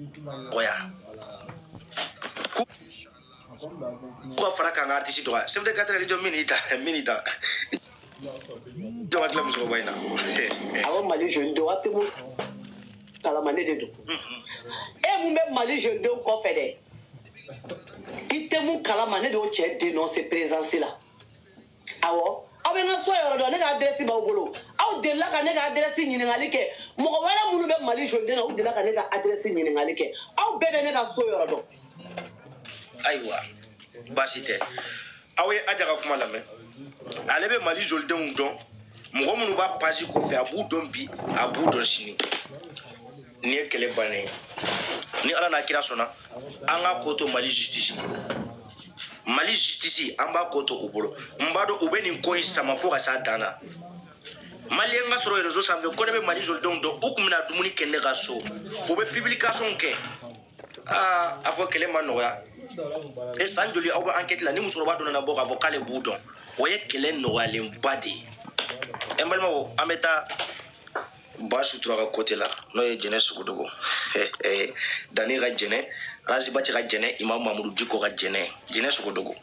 Dɔgɔya k'u ka fara k'an ka artiste dɔgɔya. Chef de quartier, jɔ min ta min ta jɔ ka tila musokɔrɔba in na. Awɔ, Mali jeune denw, aw tɛ mun kalama, ne de don. E mun bɛ Mali jeune denw kɔfɛ dɛ, i tɛ mun kalama, ne de y'o cɛ dénoncer présidence la. Awɔ, aw bɛ n ka so yɔrɔ dɔn, ne ka adresse b'aw bolo. Aw delila ka ne ka adresse ɲininkali kɛ. Mɔgɔ wɛrɛ minnu bɛ Mali jeune den na, u delila ka ne ka adresse ɲininkali kɛ. Aw bɛɛ bɛ ne ka so yɔrɔ dɔn. Ayiwa, baasi tɛ. Aw ye Aja ka kuma lamɛn. Ale bɛ Mali jolidenw dɔn, mɔgɔ minnu b'a page kɔfɛ, a b'u dɔn bi, a b'u dɔn sini. Nin ye kɛlɛ bannen ye. Ni Ala n'a kira sɔnna, an k'a ko to Mali justice bolo. Mali justice, an b'a ko to u bolo. N b'a dɔn u bɛ nin ko in sama fo ka s'a dan na. Maliyɛn ka sɔrɔ réseau sanfɛ ko ne bɛ Mali jolidenw dɔn, u tun bɛna dumuni kɛ ne ka so, u bɛ publication kɛ. Aa, a fɔ kɛlɛ ma nɔgɔya. E san joli aw bɛ enquête la, ni musokɔrɔba dɔ nana bɔ k'a fɔ k'ale b'u dɔn, o ye kɛlɛ nɔgɔyalenba de ye. Ɛ, n balimaw, an bɛ taa Ba Sutura ka côté la, n'o ye Jɛnɛ Sogodogo, Dani ka Jɛnɛ, Razibaci ka Jɛnɛ, Imam Mamudu Diko ka Jɛnɛ, Jɛnɛ Sogodogo.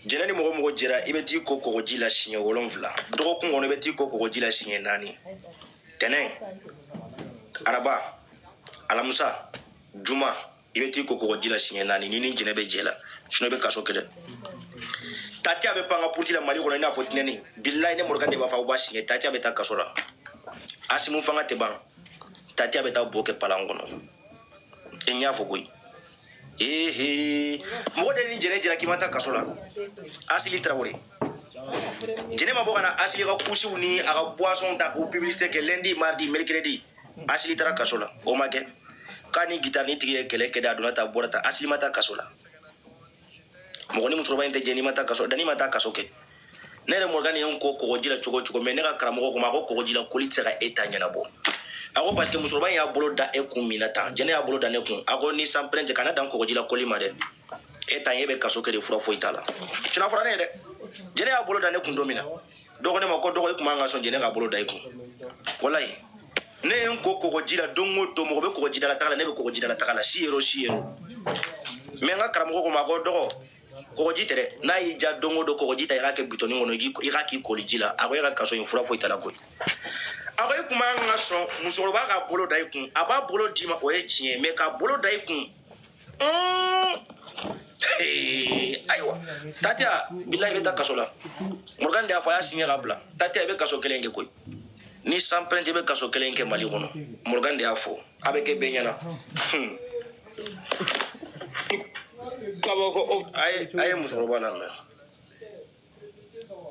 Jɛnɛ ni mɔgɔ mɔgɔ jɛra, i bɛ t'i ko kɔgɔji la siɲɛ 7 dɔgɔkun kɔnɔ, i bɛ t'i ko kɔgɔji la siɲɛ 4, tɛnɛn, araba, alamusa, juma, i bɛ t'i ko kɔgɔji la siɲɛ 4. Ni jɛnɛ bɛ jɛ la, sinon i bɛ kaso kɛ dɛ. Tati a bɛ pan ka puruti la Mali kɔnɔ i n'a fɔ tinɛni. Bilayi, ne Morgan de b'a fɔ aw b'a siɲɛ. Tati a bɛ taa kaso la. Asimu fanga tɛ ban. Tati a bɛ taa bo kɛ palan kɔnɔ. E, n y'a fɔ koyi. Ehe, mɔgɔ de ni jɛnɛ jɛra k'i ma taa kaso la. Asili Tarawele, jɛnɛ ma bɔ ka na Asili ka kusiw ni a ka boisson ta k'o publicité kɛ lundi, mardi, mercredi. Asili taara kaso la, o ma kɛ k'a ni guitare ni tigi ye kɛlɛ kɛ dɛ. A donna ta, a bɔra ta. Asili ma taa kaso la. Mɔgɔ ni musokɔrɔba in tɛ jɛ n'i ma taa kaso. Dani ma taa kaso kɛ. Ne yɛrɛ Morgan ye n ko kɔgɔji la cogo o cogo, mais ne ka karamɔgɔ ko ma ko kɔgɔji la koli tɛ se ka e ta ɲɛnabɔ. A ko parce que musokɔrɔba in y'a bolo da e kun min na tan, jɛnɛ y'a bolo da ne kun. A ko ni san pɛrɛn cɛ, kana dan kɔgɔji la koli ma dɛ. E ta in, e bɛ kaso kɛ de, fura foyi t'a la. Tiɲɛ fɔra ne ye dɛ. Jɛnɛ y'a bolo da ne kun don min na, dɔgɔ ne ma ko dɔgɔ, e kun man ka sɔn jɛnɛ k'a bolo da i kun. Walayi, ne ye n ko kɔgɔji la don o don. Mɔgɔ bɛ kɔgɔji da la taga la, ne bɛ kɔgɔji da la taga la, si yɛrɛ o si yɛrɛ. Mais n ka karamɔgɔ ko ma ko dɔgɔ, kɔgɔji tɛ dɛ. N'a y'i ja don o don, kɔgɔji ta, i k'a kɛ bitɔni kɔnɔ, i k'a k'i koli ji la. A ko e ka kaso in, fura foyi t'a la koyi. A ko e kun man ka sɔn musokɔrɔba k'a bolo da i kun. A b'a bolo d'i ma, o ye tiɲɛ ye, mais k'a bolo da i kun, ayiwa, tatiya, bilayi, i bɛ taa kaso la. Morgan de y'a fɔ, a y'a signé ka bila. Tatiya, i bɛ kaso kelen kɛ koyi. Ni san pɛrɛn, i bɛ kaso kelen kɛ Mali kɔnɔ. Morgan de y'a fɔ, a bɛ kɛ bɛɛ ɲɛna. Kabako o. A ye musokɔrɔba lamɛn.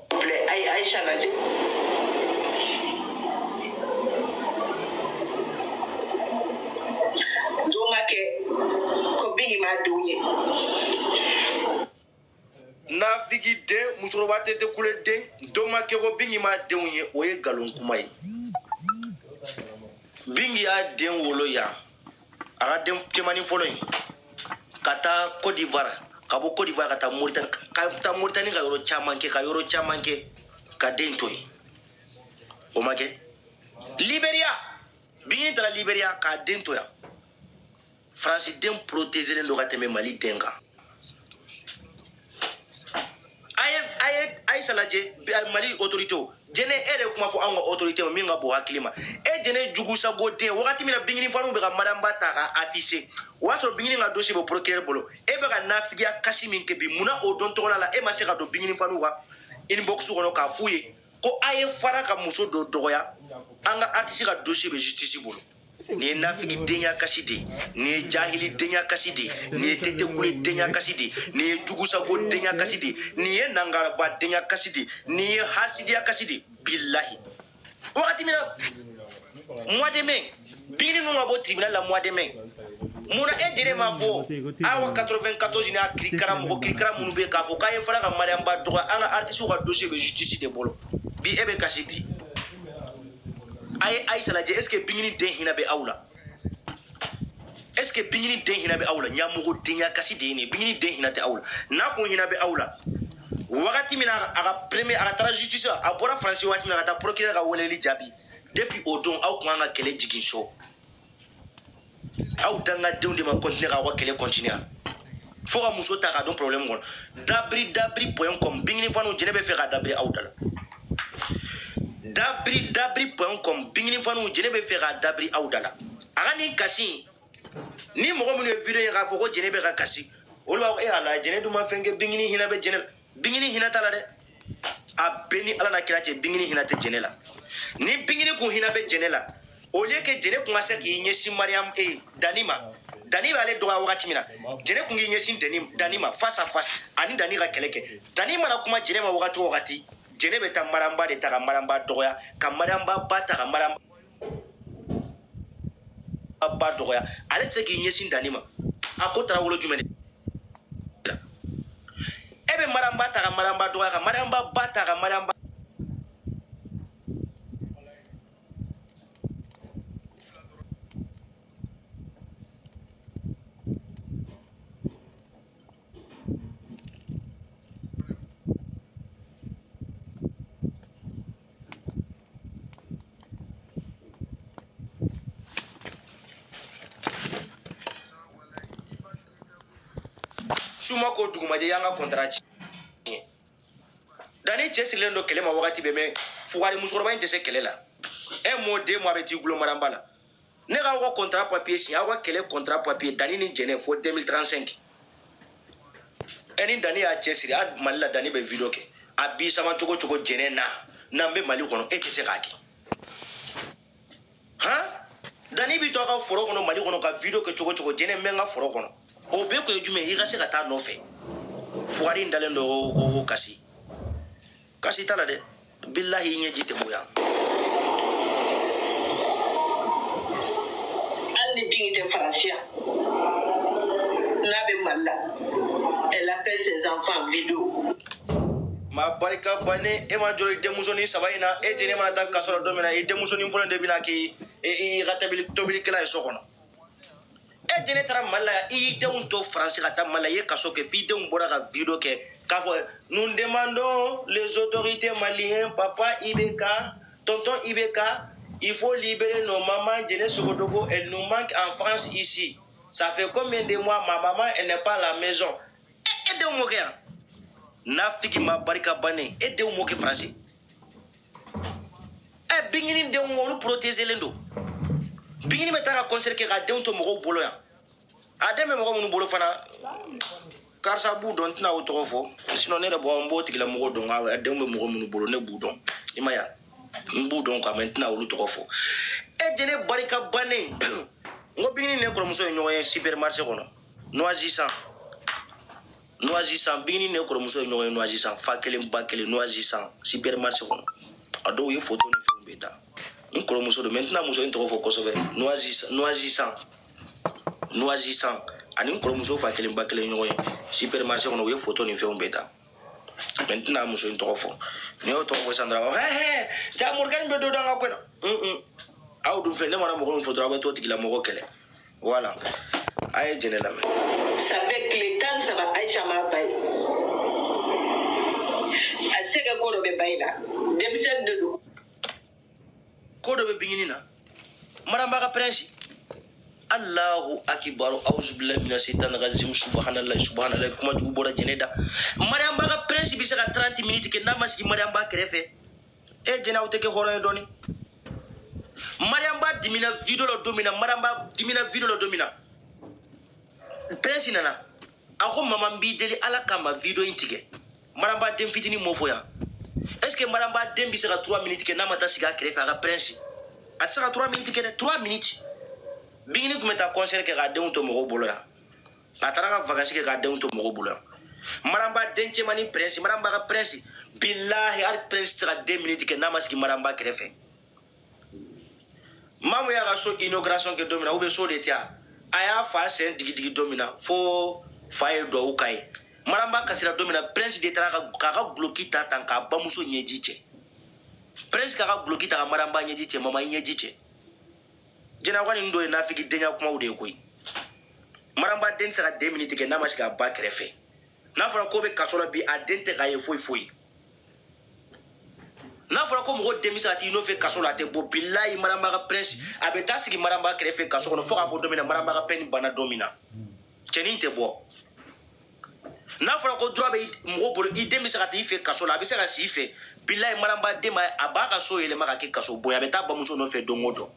Filɛ, a ye Aisha lajɛ. Don ma kɛ ko Bingi m'a denw ye. Nafigi den, musokɔrɔba tɛ kule den. Don ma kɛ ko Bingi m'a denw ye, o ye nkalon kuma ye. Bingi y'a den wolo yan, a ka den cɛmannin fɔlɔ in, ka taa Côte d'Ivoire, ka bɔ Côte d'Ivoire ka taa Mauritanie, ka taa Mauritanie, ka yɔrɔ caman kɛ, ka yɔrɔ caman kɛ, ka den to yen. O ma kɛ Liberia. Bingi taara Liberia k'a den to yan. Faransi den protégelen don ka tɛmɛ Mali den kan. A ye Ayisa lajɛ. Mali autorité, jɛnɛ, e yɛrɛ kuma fɔ anw ka autorité ma min ka bon hakili ma. E jɛnɛ jugusago den, wagati min na Bingini faniw bɛ ka Mariamba ta ka afficher, o y'a sɔrɔ Bingini ka dossier bɛ procureur bolo. E bɛ ka nafigiya kasi min kɛ bi, munna o don tɔgɔla la e ma se ka don Bingini faniw ka inbox kɔnɔ k'a f'u ye ko a ye fara ka muso dɔ dɔgɔya, an ka artiste ka dossier bɛ justice bolo? Nin ye nafigi denya kasi de ye, nin ye jahili denya kasi de ye, nin ye tetekule denya kasi de ye, nin ye jugusago denya kasi de ye, nin ye nangaraba denya kasi de ye, nin ye hasidiya kasi de ye. Bilahi, wagati min na mois de mai, Bingini ninnu ka bɔ tribunal la mois de mai, munna e jɛnɛ m'a fɔ awa 94 ni a kirikara mɔgɔ kirikara minnu bɛ yen k'a fɔ k'a ye fara ka Mariamba dɔgɔya, an ka artiste ka dossier bɛ justice de bolo? Bi e bɛ kasi bi. A ye Ayisa lajɛ. Est ce que Bingini den hinɛ bɛ aw la? Est ce que Bingini den hinɛ bɛ aw la? Ɲamɔgɔ denya kasi de ye nin ye. Bingini den hinɛ tɛ aw la. N'a kun hinɛ bɛ aw la, wagati min na a ka premier, a ka taara justice, a bɔra Faransi waati min na ka taa procureur ka weleli jaabi, depuis o don aw kun kan ka kɛlɛ jigin so. Aw dangadenw de ma continuer k'aw ka kɛlɛ continuer. Fo ka muso ta k'a dɔn problème kɔnɔ. Dabiri dabiri point com bingini fanu jɛnɛ bɛ fɛ ka dabiri aw da la. Dabiri dabiri point com bingini fanu jɛnɛ bɛ fɛ ka dabiri aw da la. A ka nin kasi ni mɔgɔ minnu ye vidéo ye k'a fɔ ko jɛnɛ bɛ ka kasi, olu b'a fɔ e ala jɛnɛ dun ma fɛn kɛ, bingini hinɛ bɛ jɛnɛ la. Bingini hinɛ t'a la dɛ. A bɛɛ ni ala na kira cɛ, bingini hinɛ tɛ jɛnɛ la. Ni bingini kun hinɛ bɛ jɛnɛ la, au lieu que jɛnɛ kun ka se k'i ɲɛsin Mariam Dani ma, Dani b'ale dɔgɔya wagati min na, jɛnɛ kun k'i ɲɛsin Dani ma face à face, ani Dani ka kɛlɛ kɛ. Dani mana kuma jɛnɛ ma wagati o wagati, jɛnɛ bɛ taa Mariamba de ta ka Mariamba dɔgɔya, ka Mariamba ba ta ka Mariamba ba dɔgɔya. Ale tɛ se k'i ɲɛsin Dani ma. A ko taara wolo jumɛn de la? E bɛ Mariamba ta ka Mariamba dɔgɔya, ka Mariamba ba ta ka Mariamba suma ko dugumajɛ y'an ka contrat tiɲɛ. Dani cɛsirilen don kɛlɛ ma wagati bɛɛ, mais fugari musokɔrɔba in tɛ se kɛlɛ la. Un mois, 2 mois a bɛ t'i gulon Mariamba la. Ne k'aw ka contrat papier signé, aw ka kɛlɛ contrat papier Dani ni Jɛnɛ fo 2035. E ni Dani y'a cɛsiri, a Mali la Dani bɛ vidéo kɛ. A b'i sama cogo cogo Jɛnɛ na, n'an bɛ Mali kɔnɔ, e tɛ se k'a kɛ. Han? Dani b'i to a ka foro kɔnɔ Mali kɔnɔ ka vidéo kɛ cogo cogo, Jɛnɛ n bɛ n ka foro kɔnɔ. O bɛɛ kun ye jumɛn ye? I ka se ka taa nɔfɛ. Fugari in dalen don ko kasi. Kasi t'a la dɛ. Bilahi i ɲɛji tɛ bɔ yan. Hali ni Bingi tɛ Faransi yan, n'a bɛ Mali la, elle appelle ses enfants en vidéo. Ma barika bannen, e ma jɔ i denmusonin saba in na, e jɛnɛ mana taa kaso la don min na, i denmusonin fɔlɔ de bɛna k'i ka tobilikɛla ye so kɔnɔ. E jɛnɛ taara Mali la, i y'i denw to Faransi ka taa Mali la, i ye kaso kɛ f'i denw bɔra ka vidéo kɛ k'a fɔ nous demandons les autorités maliennes, papa IBK, tonton IBK, il faut libérer nos mamans Jɛnɛ Sogodogo, elle nous manque en France ici. Ça fait combien de mois ma maman elle n'est pas à la maison. E denw m'o kɛ yan. Nafiki ma barika bannen, e denw m'o kɛ Faransi. E bingini denw olu protégelen don. Bingini bɛ taa ka concert kɛ k'a denw to mɔgɔw bolo yan. A den bɛ mɔgɔ minnu bolo fana, karisa b'u dɔn, n tɛna o tɔgɔ fɔ, sinon ne yɛrɛ bɔ n b'o tigilamɔgɔ dɔn, a denw bɛ mɔgɔ minnu bolo ne b'u dɔn, i ma ye wa? N b'u dɔn quoi, mais n tɛna olu tɔgɔ fɔ. E jɛnɛ barika bannen, n ko bingini ne kɔrɔmuso ye ɲɔgɔn ye supermarché kɔnɔ, Noisy san. Noisy san, bingini ne kɔrɔmuso ye ɲɔgɔn ye Noisy san, fa kelen ba kelen Noisy san supermarché kɔnɔ. A dɔw ye photo ni fɛnw bɛɛ ta. N kɔrɔmuso don, mais n tɛna muso in tɔgɔ fɔ kosɛbɛ. Noisy san. Noisy san ani n kɔrɔmuso fa kelen ba kelen ɲɔgɔn ye supermarché kɔnɔ, u ye photo ni fɛnw bɛɛ ta. Mais n tɛna muso in tɔgɔ fɔ. N'i y'o tɔgɔ fɔ sisan dɔrɔn, hɛ hɛ, ja Morgan bɛ don an ka ko in na. Aw dun filɛ, ne mana mɔgɔ min fɔ dɔrɔn, aw bɛ t'o tigilamɔgɔ kɛlɛ. Voilà. A ye jɛnɛ lamɛn. Ça fait tile 13 Aïcha m'a ba ye. A se kɛ ko dɔ bɛ ba in na. Denmisɛnnin de don. Ko dɔ bɛ bingini na. Mariamba ka prince. Allahu akibaru, auzu billahi mina shaitanir rajim, subhanallahi subhanallahi, kuma jugu bɔra jɛnɛ da. Mariamba ka prince bɛ se ka 30 minutes kɛ n'a ma sigi Mariamba kɛrɛfɛ. E jɛnɛ, aw tɛ kɛ hɔrɔn ye dɔɔni. Mariamba dimina vidéo la don min na, Mariamba dimina vidéo la don min na, prince nana, a ko mama n b'i deli ala kama vidéo in tigɛ. Mariamba den fitinin m'o fɔ yan. Est ce que Mariamba den bɛ se ka 3 minutes kɛ n'a ma taa sigi a kɛrɛfɛ a ka prince? A tɛ se ka 3 minutes kɛ dɛ, 3 minutes. Bingini tun bɛ taa concert kɛ k'a denw to mɔgɔw bolo yan. A taara ka vacances kɛ k'a denw to mɔgɔw bolo yan. Mariamba den cɛmannin prince, Mariamba ka prince, bilahi hali prince tɛ se ka 2 minutes kɛ n'a ma sigi Mariamba kɛrɛfɛ. Mamu y'a ka so inauguration kɛ don min na, ou bien so de tɛ yan, a y'a fa sen digi digi don min na fo fa ye duwawu k'a ye. Mariamba kasira don min na, prince de taara k'a ka guloki ta tan k'a bamuso ɲɛji cɛ. Prince k'a ka guloki ta ka Mariamba ɲɛji cɛ, mama ɲɛji cɛ. Jɛnɛ ka nin dɔ ye nafiki denya kumaw de ye koyi. Mariamba den tɛ se ka 2 minutes kɛ n'a ma sigi a ba kɛrɛfɛ. N'a fɔra k'o bɛ kaso la bi, a den tɛ k'a ye foyi foyi. N'a fɔra ko mɔgɔ den bɛ se ka t'i nɔfɛ kaso la, a tɛ bɔ. Bilayi, Maramba ka prince a bɛ taa sigi Maramba kɛrɛfɛ kaso kɔnɔ fo k'a fɔ don min na Maramba ka peine banna don min na, cɛnin tɛ bɔ. N'a fɔra ko droit bɛ mɔgɔ bolo, i den bɛ se ka taa i fɛ kaso la, a bɛ se ka si i fɛ. Bilayi, Maramba den ma, a b'a ka so yɛlɛma ka kɛ kaso bon ye, a bɛ taa bamuso nɔfɛ don o don.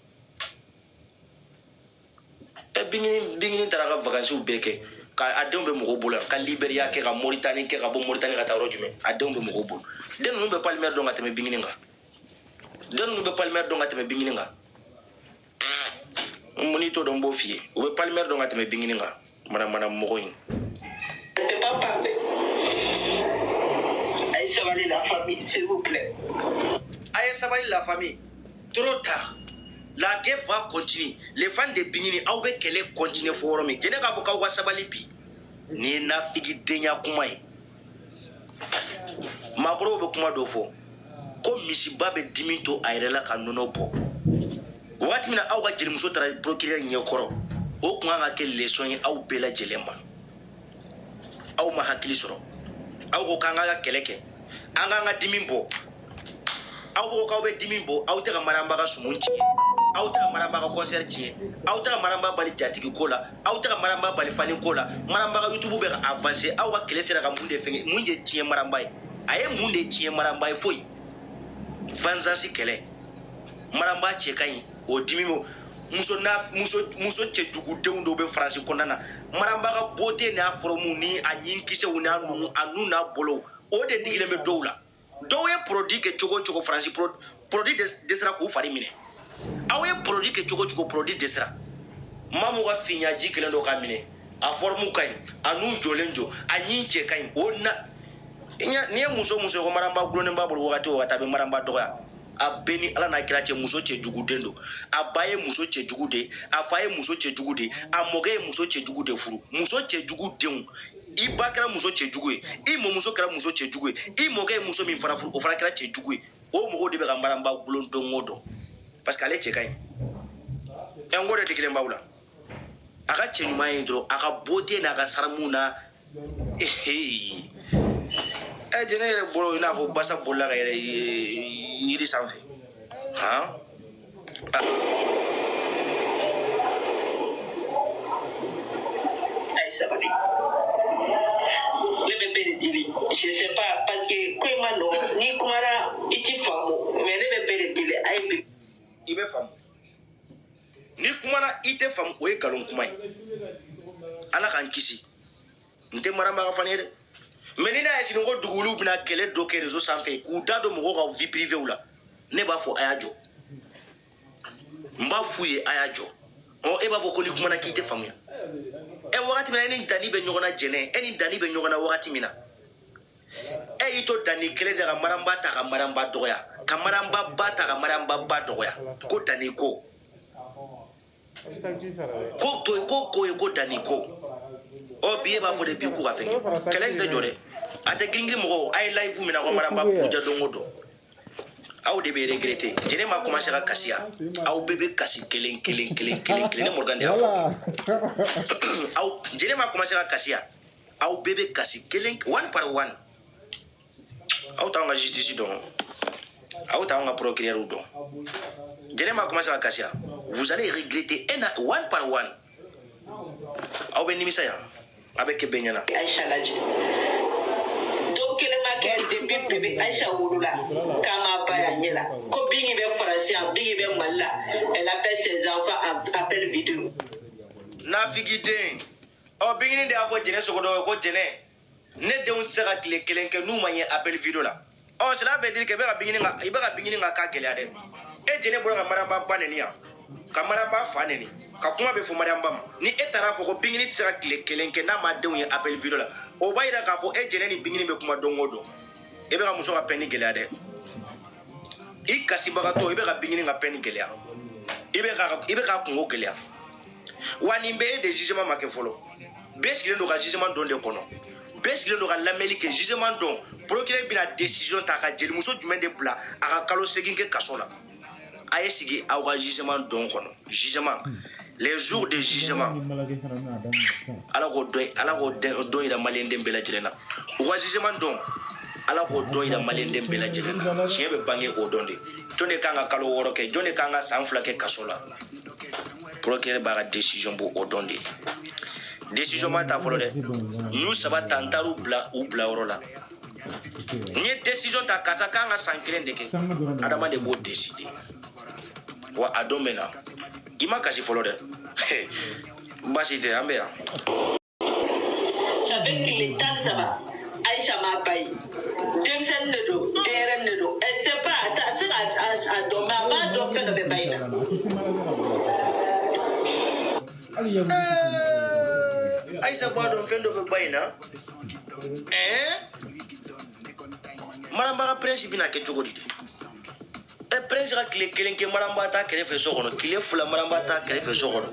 Ɛ, Bingini taara ka vacances bɛɛ kɛ ka a denw bɛ mɔgɔw bolo yan, ka Liberia kɛ, ka Mauritanie kɛ, ka bɔ Mauritanie ka taa yɔrɔ jumɛn, a denw bɛ mɔgɔw bolo. Den ninnu bɛ Palmer dɔn ka tɛmɛ Bingini kan. Den ninnu bɛ Palmer dɔn ka tɛmɛ Bingini kan. N'i t'o dɔn, n b'o f'i ye, u bɛ Palmer dɔn ka tɛmɛ Bingini kan. Manamana mɔgɔ in. Ne peux pas parler. A ye sabali la famille, s'il vous plaît. A ye sabali la famille. Trop tard. La guerre va continuer. Les fans de Bingini, aw bɛ kɛlɛ continuer fo yɔrɔ min. Jɛnɛ k'a fɔ k'aw ka sabali bi. Nin ye nafigidenya kuma ye. Maakɔrɔw bɛ kuma dɔ fɔ ko misiba bɛ dimi to a yɛrɛ la ka nɔnɔ bɔ. Wagati min na aw ka jelimuso taara procureur ɲɛkɔrɔ, o tun kan ka kɛ leçon ye aw bɛɛ lajɛlen ma. Aw ma hakili sɔrɔ. Aw ko k'an ka kɛlɛ kɛ, an k'an ka dimi bɔ. Aw ko k'aw bɛ dimi bɔ, aw tɛ ka Maramba ka sumun tiɲɛ, aw tɛ ka Maramba ka concert tiɲɛ, aw tɛ ka Maramba bali jatigi ko la, aw tɛ ka Maramba bali fani ko la. Maramba ka YouTube bɛ ka avancer, aw ka kɛlɛ sera ka mun de fɛngɛ, mun de tiɲɛ Maramba ye? A ye mun de tiɲɛ Maramba ye? Foyi. Vengeance kɛlɛ. Maramba cɛ ka ɲi, o dimi b'o muso na, muso cɛjugudenw dɔw bɛ Faransi kɔnɔna na. Maramba ka beauté n'a forme ni a ɲinkisɛw n'a nugu a nun n'a bolo, o de digilen bɛ dɔw la. Dɔw ye produit kɛ cogo o cogo, Faransi produit dɛsɛra k'u fari minɛ. Aw ye produit kɛ cogo o cogo, produit dɛsɛra. Mamu ka fiɲaji kelen dɔ ka minɛ, a forme ka ɲi, a nun jɔlen don, a ɲin cɛ ka ɲi. O na n'i ye muso muso ko Maramba gulonnen b'a bolo wagati o wagati, a bɛ Maramba dɔgɔya. A bɛɛ ni Ala n'a kira cɛ, muso cɛjuguden don. A ba ye muso cɛjugu de ye, a fa ye muso cɛjugu de ye, a mɔkɛ ye muso cɛjugu de furu. Muso cɛjugu denw, i ba kɛra muso cɛjugu ye, i mɔmuso kɛra muso cɛjugu ye, i mɔkɛ ye muso min fana furu, o fana kɛra cɛjugu ye. O mɔgɔw de bɛ ka Maramba gulon don o don, parce que ale cɛ ka ɲi. Ɛ, n ko de digilen b'aw la. A ka cɛ ɲuman ye dɔrɔn, a ka beauté n'a ka saramu na. Ɛ, jɛnɛ yɛrɛ bolo i n'a fɔ basa bolila ka yɛlɛ yiri sanfɛ. Han? A ye sabali. Ne bɛ bɛɛ de deli. Je sais pas, parce que ko in ma nɔgɔn. N'i kumara i ti faamu, mais ne bɛ bɛɛ de deli. A ye bi. I bɛ faamu. N'i kumana i tɛ faamu, o ye nkalon kuma ye. Ala k'an kisi. N tɛ Maramba ka fani ye dɛ. Mais ni ne y'a sini ko dugukolo bɛna kɛlɛ dɔ kɛ réseau sanfɛ k'u da don mɔgɔw ka vie privée la, ne b'a fɔ a y'a jɔ. N b'a f'u ye a y'a jɔ. Ɔ, e b'a fɔ ko n'i kumana k'i tɛ faamuya. Ɛ, wagati min na e ni Dani bɛ ɲɔgɔn na jɛnɛ, e ni Dani bɛ ɲɔgɔn na wagati min na, e y'i to Dani kelen de ka Maramba ta ka Maramba dɔgɔya, ka Maramba ba ta ka Maramba ba dɔgɔya, ko Dani ko. Ko to ko ko ye ko Dani ko. Ɔ, bi e b'a fɔ de bi k'u ka fɛn kɛ. Kɛlɛ in tɛ jɔ dɛ. A tɛ girin-girin mɔgɔw, a ye live minɛ ko Maramba buruja don o don. Aw de bɛ regretter. Jɛnɛ ma commencer ka kasi yan. Aw bɛɛ bɛ kasi kelen kelen kelen kelen kelen. Ne Morgan de y'a fɔ. Aw jɛnɛ ma commencer ka kasi yan. Aw bɛɛ bɛ kasi kelen one par one. Aw t'anw ka justice dɔn. Aw t'anw ka procureur dɔn. Jɛnɛ ma commencer ka kasi yan. Vous allez regretter un one par one. Aw bɛ nimisa yan. A bɛ kɛ bɛɛ ɲɛna. Aïcha lajɛ. Don kelen ma kɛ depuis bébé Aïcha wolola k'an ka ba y'a ɲɛ la. Ko Bingi bɛ Faransi yan, Bingi bɛ Mali la. Elle appelle ses enfants en appel vidéo. Nafigiden. Ɔ, Bingini de y'a fɔ Jɛnɛ Sogodɔ ye ko Jɛnɛ, ne denw tɛ se ka tile kelen kɛ n'u ma ɲɛ appel vidéo la. Ɔ, cela veut dire que i bɛ ka Bingini ka, i bɛ ka Bingini ka cas gɛlɛya dɛ. E Jɛnɛ bɔra ka Maramba ba neni yan, ka Maramba fa neni, ka kuma bɛ fɔ Maramba ma. Ni e taara fɔ ko Bingini tɛ se ka tile kelen kɛ n'a ma denw ye appel vidéo la, o b'a yira k'a fɔ e Jɛnɛ ni Bingini bɛ kuma don o don. E bɛ ka muso ka peine gɛlɛya dɛ. I kasibagatɔ, i bɛ ka Bingini ka peine gɛlɛya. I bɛ ka kungo gɛlɛya. Wa nin bɛɛ ye de jugement ma kɛ fɔlɔ. Bɛɛ sigilen don ka jugement dɔn de kɔnɔ. Bɛɛ sigilen don ka lamɛnli kɛ jugement dɔn. Procureur bɛna décision ta ka jelimuso jumɛn de bila a ka kalo 8 kɛ kaso la. A ye sigi aw ka jugement dɔn kɔnɔ. Jugement. Les jours de jugement. Ala k'o dɔn, Ala k'o dɔn yira maliyɛn den bɛɛ lajɛlen na. U ka jugement dɔn. Ala k'o dɔn yira maliyɛnden bɛɛ lajɛlen na. Tiɲɛ bɛ bange o dɔn de. Jɔn de kan ka kalo 6 kɛ, jɔn de kan ka san 2 kɛ kaso la? Procureur b'a ka décision bɔ o dɔn de. Décision ma ta fɔlɔ dɛ. N y'u 3 ta, n taar'u bila u bilayɔrɔ la. N ye décision ta, karisa kan ka san 1 de kɛ. Adama de b'o décider. Wa a don bɛ na. I ma kasi fɔlɔ dɛ. Baasi tɛ, an bɛ yan. Ça fait tile 13 Aïcha m'a ba ye. Denmisɛnnin de don, denyɛrɛnin de don. Elle sait pas, a tɛ se ka a dɔn, mais a b'a dɔn fɛn dɔ bɛ ba in na. Aïcha b'a dɔn fɛn dɔ bɛ ba in na. Maramba ka prince bɛna kɛ cogo di? Prince ka tile 1 kɛ Maramba t'a kɛrɛfɛ so kɔnɔ, tile 2 Maramba t'a kɛrɛfɛ so kɔnɔ.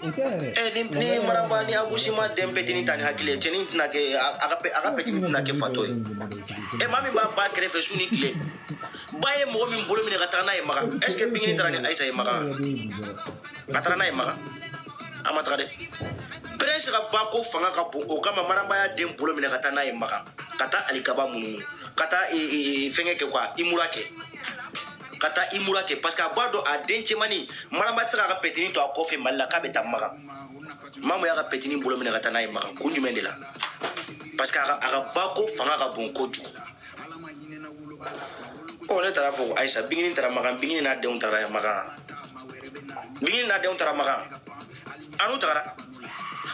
Ni Maramba ni Abusi ma den petini ta ni hakili ye, cɛnin tɛna kɛ, a ka petini tɛna kɛ fatɔ ye. Maa min b'a ba kɛrɛfɛ su ni tile, ba ye mɔgɔ min bolo minɛ ka taga n'a ye Makan, est ce que Bingini taara ni Aïcha ye Makan? A taara n'a ye Makan? A ma taga dɛ. Prince ka ba ko fanga ka bon, o kama Maramba y'a den bolo minɛ ka taa n'a ye Makan, ka taa alikaba munumunu, ka taa fɛngɛ kɛ quoi, imura kɛ. Ka taa imura kɛ parce que a b'a dɔn a den cɛmannin Maramba tɛ se k'a ka petini to a kɔfɛ Mali la k'a bɛ taa Makan. Mamu y'a ka petini bolo minɛ ka taa n'a ye Makan kun jumɛn de la? Parce que a ka ba ko fanga ka bon kojugu. Ne taara fɔ Aïcha, Bingini taara Makan, Bingini n'a denw taara Makan. Bingini n'a denw taara Makan. A n'u tagara.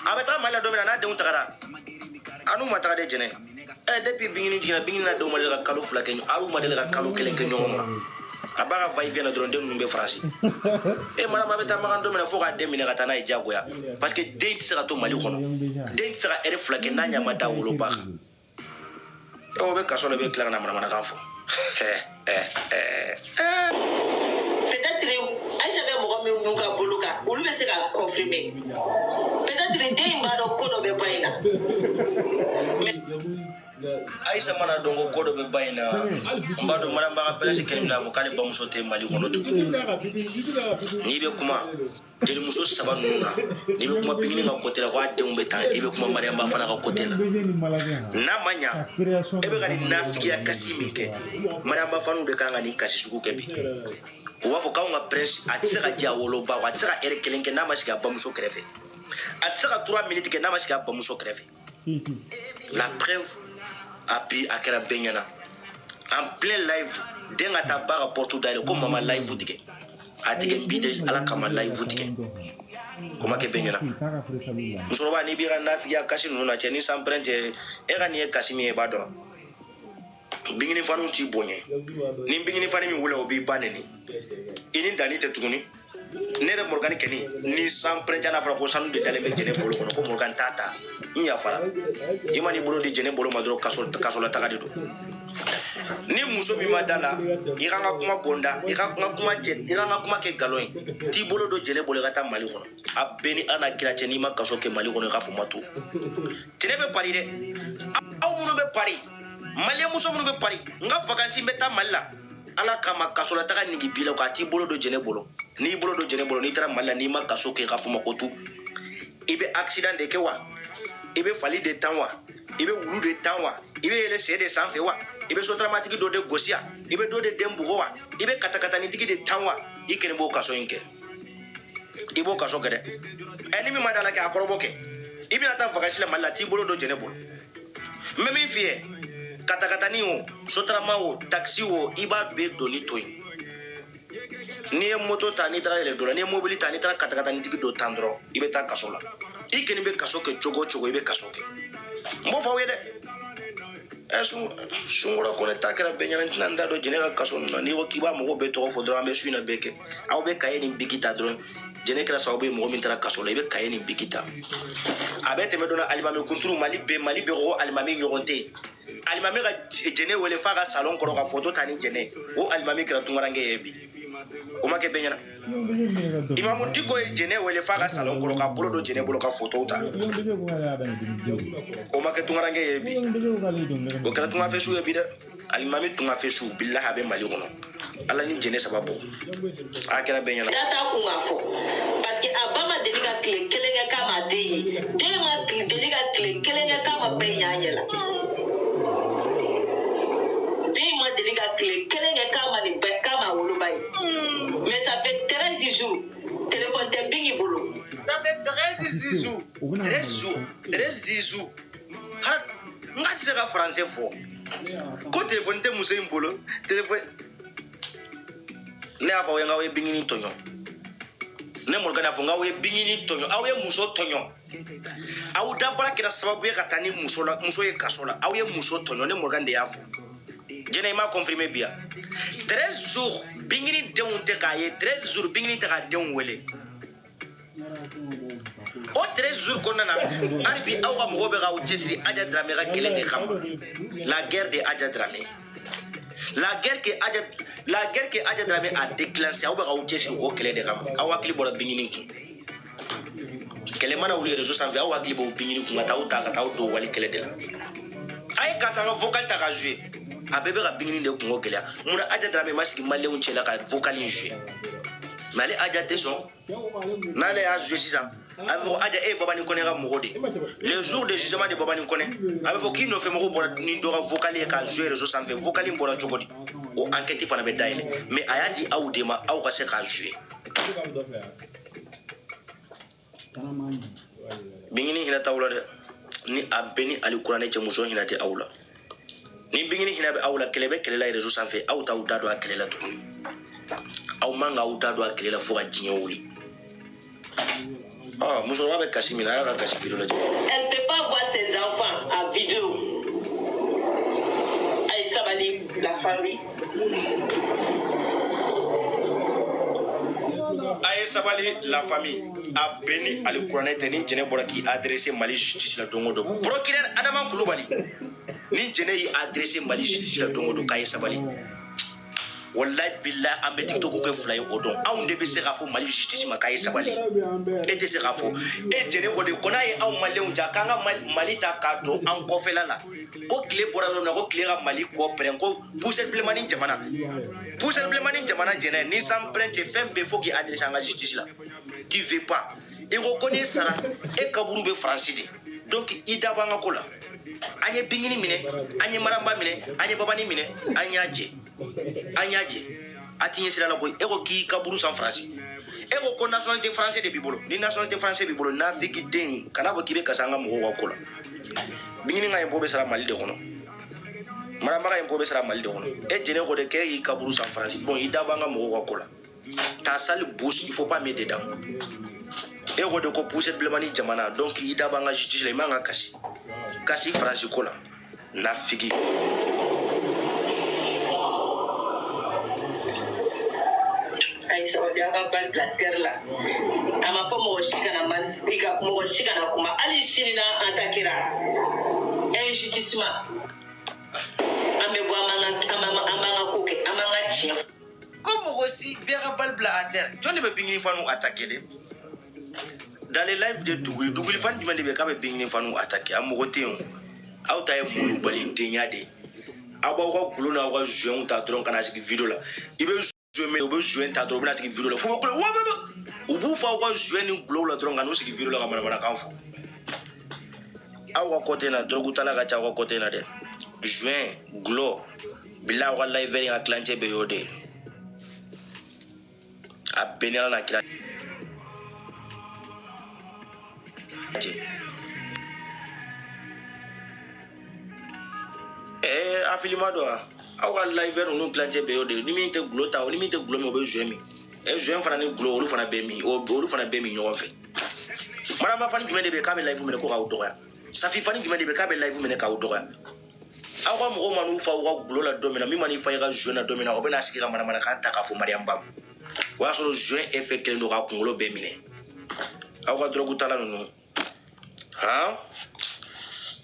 A bɛ taa Mali la don min na n'a denw tagara. A n'u ma taga de jɛnɛ. Depuis Bingini jiginna, Bingini n'a denw ma deli ka kalo 2 kɛ, aw ma deli ka kalo 1 kɛ ɲɔgɔn kan. A b'a ka va-et-vient na dɔrɔn, den ninnu bɛ Faransi. Maramba bɛ taa Makan don min na fo k'a den minɛ ka taa n'a ye diyagoya. Parce que den tɛ se ka to Mali kɔnɔ. Den tɛ se ka ɛri 2 kɛ n'a ɲɛ ma da woloba kan. O bɛ kaso la, i bɛ tila ka na manamanakan fɔ. Peut-être Aïcha bɛ mɔgɔ minnu ka bolo kan, olu bɛ se ka confirmer. Peut-être den in b'a dɔn ko dɔ bɛ ba in na. Aïcha mana dɔn ko ko dɔ bɛ ba in na, n b'a dɔn Maramba ka prince kelen bɛna fɔ k'ale bamuso tɛ Mali kɔnɔ tuguni. N'i bɛ kuma jelimuso 3 ninnu na, n'i bɛ kuma Bingini ka côté la k'a denw bɛ tan, i bɛ kuma Mariamba fana ka côté la. N'a ma ɲa, e bɛ ka nin nafigiya kasi min kɛ, Mariamba faniw de kan ka nin kasi sugu kɛ bi. U b'a fɔ k'anw ka prince a tɛ se ka diya woloba kɔ, a tɛ se ka ɛri 1 kɛ n'a ma sigi a bamuso kɛrɛfɛ. A tɛ se ka 3 minutes kɛ n'a ma sigi a bamuso kɛrɛfɛ. La preuve, a bi a kɛra bɛɛ ɲɛna. En plein live, den ka taa ba ka porte dayɛlɛ ko mama live tigɛ. A tigɛ n bi de Ala kama live tigɛ. O ma kɛ bɛɛ ɲɛna. Musokɔrɔba, n'i b'i ka nafigiya kasi ninnu na cɛ, ni san pɛrɛn cɛ, e ka nin ye kasi min ye, i b'a dɔn. Bingini faniw t'i bonya. Ni Bingini fani min wuli, o b'i ba neni. I ni danni tɛ tuguni. Ne yɛrɛ Morgan kɛni, ni san pɛrɛn cɛ n'a fɔra ko sanu de dalen bɛ jɛnɛ bolo kɔnɔ, ko Morgan t'a ta, n yafara. I ma n'i bolo di jɛnɛ bolo ma dɔrɔn, kaso la taga de don. Ni muso min ma da la, i ka n ka kuma bɔnda, i ka n ka kuma cɛ, i ka n ka kuma kɛ nkalon ye. T'i bolo don jɛnɛ bolo i ka taa Mali kɔnɔ. A bɛɛ ni Ala n'a kira cɛ, n'i ma kaso kɛ Mali kɔnɔ, i ka fɔ ma to. Jɛnɛ bɛ Paris dɛ. Aw minnu bɛ Paris, maliyɛn muso minnu bɛ Paris, n ka vacances n bɛ taa Mali la. Ala kama kaso la taga nigi b'i la, k'a t'i bolo don jɛnɛ bolo. N'i bolo don jɛnɛ bolo, n'i taara Mali la, n'i ma kaso kɛ, i ka fɔ ma ko tu. I bɛ accident de kɛ wa? I bɛ fali de tan wa? I bɛ wulu de tan wa? I bɛ yɛlɛ sen de sanfɛ wa? I bɛ sotramatigi dɔ de gosi wa? I bɛ dɔ de den bugɔ wa? I bɛ katakatanitigi de tan wa? I kelen b'o kaso in kɛ. I b'o kaso kɛ dɛ. Ni min ma da la kɛ, a kɔrɔbɔ kɛ. I bɛna taa vacances la Mali la, t'i bolo don jɛnɛ bolo. N bɛ min f'i ye, katakatani o, sotrama o, taxi o, i b'a bɛɛ doni to yen. N'i ye moto ta, n'i taara yɛlɛ dɔ la, n'i ye mobili ta, n'i taara katakatanitigi dɔ tan dɔrɔn, i bɛ taa kaso la. I kelen bɛ kaso kɛ cogo o cogo, i bɛ kaso kɛ. N b'o fɔ aw ye dɛ. Sunkɔrɔ ko ne ta kɛra bɛɛ ɲɛna, n tɛna n da don jɛnɛ ka kaso ninnu na. N'i ko k'i b'a mɔgɔw bɛɛ tɔgɔ fɔ dɔrɔn, an bɛ su in na bɛɛ kɛ. Aw bɛ kaye ni biki ta dɔrɔn. Jɛnɛ kɛra sababu ye mɔgɔ min taara kaso la, i bɛ kaye ni biki ta. A bɛ tɛmɛ dɔrɔn, alimami kunturu, Mali bɛɛ ko alimami ɲɔgɔn tɛ yen. Alimami ka jɛnɛ wele f'a ka salon kɔrɔ ka photo ta ni jɛnɛ. O alimami kɛra tunkaranke ye bi. O ma kɛ bɛɛ ɲɛna. Imamu Diko ye jɛnɛ wele f'a ka salon kɔrɔ ka bolo don jɛnɛ bolo ka photo ta. O ma kɛ tunkaranke ye bi. O kɛra tungafɛsu ye bi dɛ. Alimami tungafɛsu, bilahi a bɛ Mali kɔnɔ. Ala ni jɛnɛ sababu. A kɛra bɛɛ ɲɛna. Da t'a kun k'a fɔ. Parce que a ba ma deli ka tile 1 kɛ k'a ma den ye. Den ma deli ka tile 1 kɛ k'a ma bɛɛ ɲɛ a ɲɛ la. deli ka tile kelen kɛ k'a ma nin bɛɛ k'a ma woloba ye. Mais ça fait 13 jours téléphone tɛ Bingi bolo. Ça fait 13 jours. 13 jours. 13 jours. N ka tɛ se ka français fɔ. Ko téléphone tɛ muso in bolo. Téléphone. Ne y'a fɔ aw ye n k'aw ye Bingini tɔɲɔ. Ne Morgan y'a fɔ n k'aw ye Bingini tɔɲɔ. Aw ye muso tɔɲɔ. Aw dabara kɛra sababu ye ka taa ni muso la, muso ye kaso la. Aw ye muso tɔɲɔ. Ne Morgan de y'a fɔ. Jɛnɛ i m'a confirmer bi yan. 13 jours Bingini denw tɛ k'a ye. 13 jours Bingini tɛ k'a denw wele. O 13 jours kɔnɔna na hali bi aw ka mɔgɔw bɛ k'aw cɛsiri Adja Dramé ka kɛlɛ de kama. La guerre de Adja Dramé. La guerre que Adja Dramé a déclenché, aw bɛ k'aw cɛsiri o kɛlɛ de kama. Aw hakili bɔra Bingini kun. Kɛlɛ mana wuli réseau sanfɛ, aw hakili b'o Bingini kun ka taa aw ta ka taa aw don wali kɛlɛ de la. A ye karisa ka vocal ta ka jouer. A bɛɛ bɛ ka Bingini de kungo gɛlɛya. Munna Adja Dramé ma sigi maliyɛnw cɛ la ka vocal in jouer? Mais ale Adja tɛ sɔn. N'ale y'a joué sisan, a bɛ fɔ Adja e ye Babani Kɔnɛ ka mɔgɔ de ye. Le jour de jugement de Babani Kɔnɛ, a bɛ fɔ k'i nɔfɛ mɔgɔw bɔra ni dɔ ka vocal ye k'a jouer réseau sanfɛ. Vocal in bɔra cogo di? O enquête fana bɛ dayɛlɛ. Mais a y'a di aw de ma, aw ka se k'a jouer. Bingini hinɛ t'aw la dɛ. Ni a bɛɛ ni alikuranɛ cɛ, muso hinɛ tɛ aw la. Ni Bingini hinɛ bɛ aw la, kɛlɛ bɛ kɛlɛ la réseau sanfɛ, aw t'aw da don a kɛlɛ la tuguni. Aw man k'aw da don a kɛlɛ la fo ka diɲɛ wuli. Ah, musokɔrɔba bɛ kasi min na, a y'a ka kasi vidéo lajɛ. Elle peut pas voir ses enfants en vidéo. Ayi sabali la famille. A ye sabali la famille. A bɛɛ ni alikuranɛ tɛ. Ni jɛnɛ bɔra k'i adressé Mali justice la don o don. Procureur Adama Kulubali. Ni jɛnɛ y'i adressé Mali justice la don o don k'a ye sabali. Wallahi billahi an bɛ TikTok kɛ fila ye o don. Anw de bɛ se k'a fɔ Mali justice ma k'a ye sabali. E tɛ se k'a fɔ. E jɛnɛ ko de ko n'a ye anw maliyɛnw ja k'an ka Mali ta k'a don an kɔfɛla la. Ko tile bɔra yɔrɔ min na, ko tile ka Mali kɔ pɛrɛn, ko poussière bilenmanin jamana. Poussière bilenmanin jamana jɛnɛ ni san pɛrɛn cɛ fɛn bɛɛ fo k'i adressé an ka justice la. Tu veux pas. I ko ko n'e sara, e kaburu bɛ Faransi de. Donc i da bɔ an ka ko la. An ye Bingini minɛ, an ye Maramba minɛ, an ye Babani minɛ, an y'a jɛ. An y'a jɛ. A ti ɲɛ sira la koyi. E ko k'i kaburu san Faransi. E ko ko nationalité français de b'i bolo. Ni nationalité français b'i bolo, nafiki den, kana fɔ k'i bɛ kasi an ka mɔgɔw ka ko la. Bingini ka impôt bɛ sara Mali de kɔnɔ. Maramba ka impôt bɛ sara Mali de kɔnɔ. E jɛnɛ ko de k'e y'i kaburu san Faransi. Bon, i da bɔ an ka mɔgɔw ka ko la. Ta sale bouche, il faut pas mettre dedans. E ko de ko poussière bilenmanin jamana, donc i da b'an ka justice la, i man ka kasi. Kasi Faransi ko la. Nafiki. Ayi sabali aw ka bali bila terre la. A ma fɔ mɔgɔ si kana i ka mɔgɔ si kana kuma. Hali sini n'an attaquera injustement, an bɛ bɔ an b'an ka ko kɛ, an b'an ka tiɲɛ. Ko mɔgɔ si bɛɛ ka bali bila a terre. Jɔn de bɛ Bingini fanu attaquer de? Dans les lives de Duguli, Duguli fan jumɛn de bɛ k'a bɛ Bingini fanu attaquer? A mɔgɔ tɛ yen o. Aw ta ye mulubalidenya de ye. Aw b'aw ka gulon n'aw ka joint ta dɔrɔn ka na sigi vidéo la. I bɛ joint minɛ, u bɛ joint ta dɔrɔn u bɛna sigi vidéo la. Fo kule wa wa. U b'u fa aw ka joint ni gulɔw la dɔrɔn ka n'u sigi vidéo la ka manamanakan fɔ. Aw ka côté na drogue tala ka ca aw ka côté na dɛ. Joint, gulɔ, bila aw ka live in ka tilancɛ bɛɛ y'o de ye. A bɛɛ ni Ala n'a kira cɛ. A filima don wa? Aw ka live ninnu tilancɛ bɛɛ y'o de ye. Ni min tɛ gulɔ ta, ni min tɛ gulɔ min, o bɛ joint min. Joint fana ni gulɔ, olu fana bɛ min, olu fana bɛ min ɲɔgɔn fɛ. Maramba fani jumɛn de bɛ yen k'a bɛ live minɛ ko k'aw dɔgɔya? Safi fani jumɛn de bɛ yen k'a bɛ live minɛ k'aw dɔgɔya? Aw ka mɔgɔw man'u fa aw ka gulɔ la don min na, min man'i fa i ka joint na don min na, o bɛ n'a sigi ka manamanakan ta k'a fɔ Mariam Ba ma. O y'a sɔrɔ joint effet kɛlen don k'a kunkolo bɛɛ minɛ. Aw ka drogue tala ninnu. Han?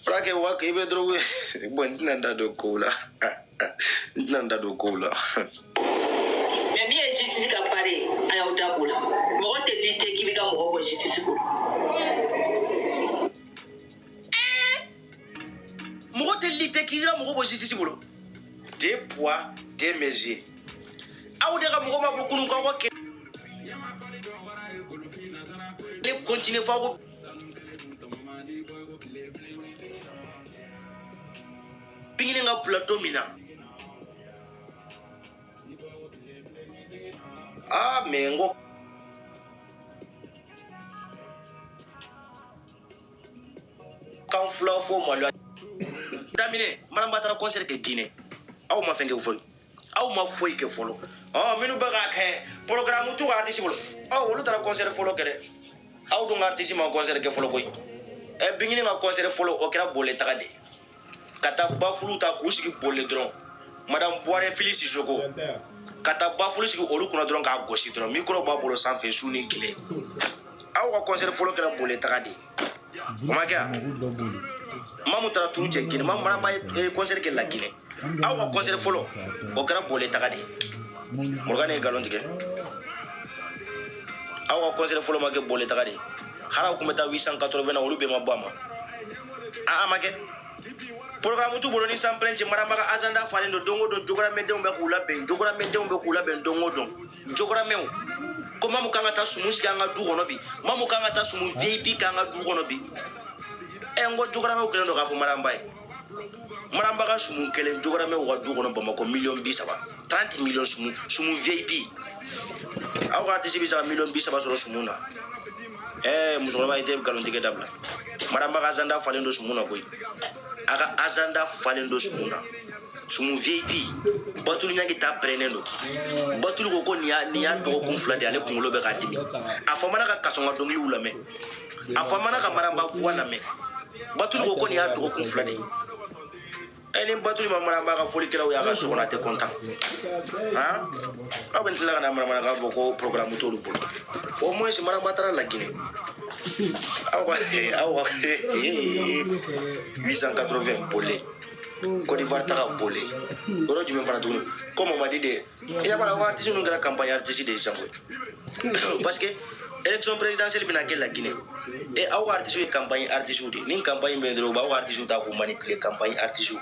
Fura kɛ wa i bɛ drogue. Bon, n tɛna n da don kow la. N tɛna n da don kow la. Mais min ye justice ka part ye, a y'aw da b'o la. Mɔgɔ tɛ lutter k'i bɛ ka mɔgɔ bɔ justice bolo. Mɔgɔ tɛ lutter k'i ka mɔgɔ bɔ justice bolo. Deux poids, deux mesures. Aw de ka mɔgɔ ma fɔ kunun k'aw ka kɛlɛ continuer f'aw ko Bingini ka plateau min na. Ah mais n ko kan fila fɔ maloya daminɛ Maramba taara concert kɛ Guinée aw ma fɛn kɛ fɔlɔ aw ma foyi kɛ fɔlɔ ɔ minnu bɛ k'a kɛ programme t'u ka artiste bolo ɔ olu taara concert fɔlɔ kɛ dɛ aw dun ka artiste ma concert kɛ fɔlɔ koyi ɛ Bingini ka concert fɔlɔ o kɛra bole taga de ye ka taa bafulu ta k'u sigi bole dɔrɔn madame Buware Fili Sisoko ka taa bafulu sigi olu kunna dɔrɔn k'a gosi dɔrɔn micro b'a bolo sanfɛ su ni tile aw ka concert fɔlɔ kɛra bole taga de ye o ma kɛ wa Mamu taara turu cɛ Guinée Mamu Maramba ye concert kɛ la Guinée aw ka concert fɔlɔ o kɛra bole taga de ye Morgan ye nkalon tigɛ aw ka concert fɔlɔ ma kɛ bole taga de ye hali aw kun bɛ taa 880 na olu bɛɛ ma bɔ a ma a ma kɛ programme t'u bolo ni san pɛrɛn cɛ Maramba ka agenda falen don don o don jogoramɛdenw bɛ k'u labɛn jogoramɛdenw bɛ k'u labɛn don o don jogoramɛw ko Mamu kan ka taa sumu sigi an ka du kɔnɔ bi Mamu kan ka taa sumu VIP k'an ka du kɔnɔ bi ɛ n ko jogoramɛw kɛlen don k'a fɔ Maramba ye Maramba ka sumu kelen jogoramɛw ka du kɔnɔ Bamakɔ miliyɔn 30 30 miliyɔn sumu VIP aw ka artiste bɛ se ka miliyɔn 30 sɔrɔ sumu na ɛ musokɔrɔba i tɛ nkalon tigɛ dabila Maramba ka agenda falen don sumu na koyi a ka agenda falen don sumu na sumu VIP Batulu ɲangi ta pɛrɛnnen don Batulu ko nin y'a dɔgɔkun 2 de ale kunkolo bɛ k'a dimi a famana ka Kasɔnga dɔnkiliw lamɛn a famana ka Maramba voix lamɛn Batulu ko nin y'a dɔgɔkun 2 de ye ɛ ni Batulu ma Maramba ka fɔlikɛlaw y'a ka so kɔnɔ a tɛ content han aw bɛ tila ka na manamanakan fɔ ko programme t'olu bolo au moins Maramba taara la Guinée aw ka 880 bole Côte d'Ivoire taga bole yɔrɔ jumɛn fana tuguni ko Mamadi de i y'a b'a la aw ka artiste ninnu kɛra campagne artiste de ye sisan koyi parce que élection présidentielle bɛna kɛ la Guinée et aw ka artiste ye campagne artiste de ye ni campagne bɛ yen dɔrɔn u b'aw ka artiste ta k'u manipuler campagne artiste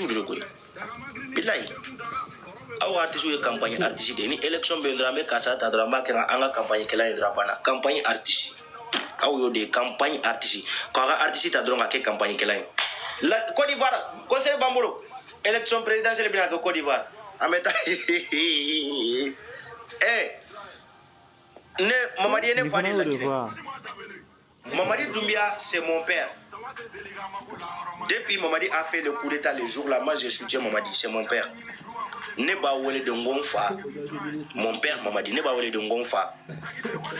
de don koyi bilayi aw ka artiste ye campagne artiste de ye ni élection bɛ yen dɔrɔn an bɛ karisa ta dɔrɔn an b'a kɛ an ka campagne kɛla ye dɔrɔn a banna campagne artiste aw y'o de ye campagne artiste k'aw ka artiste ta dɔrɔn ka kɛ campagne kɛla ye la Côte d'Ivoire concert b'an bolo élection présidentielle bɛna kɛ Côte d'Ivoire an bɛ taa ɛ ne Mamadi ye ne fa de la Guinée Mamadi Doumbia c'est mon père. Depuis Mamadi a fait le coup d'état le jour là, moi je soutiens Mamadi, c'est mon père. Ne b'a wele de ngon fa, mon père Mamadi, ne b'a wele de ngon fa.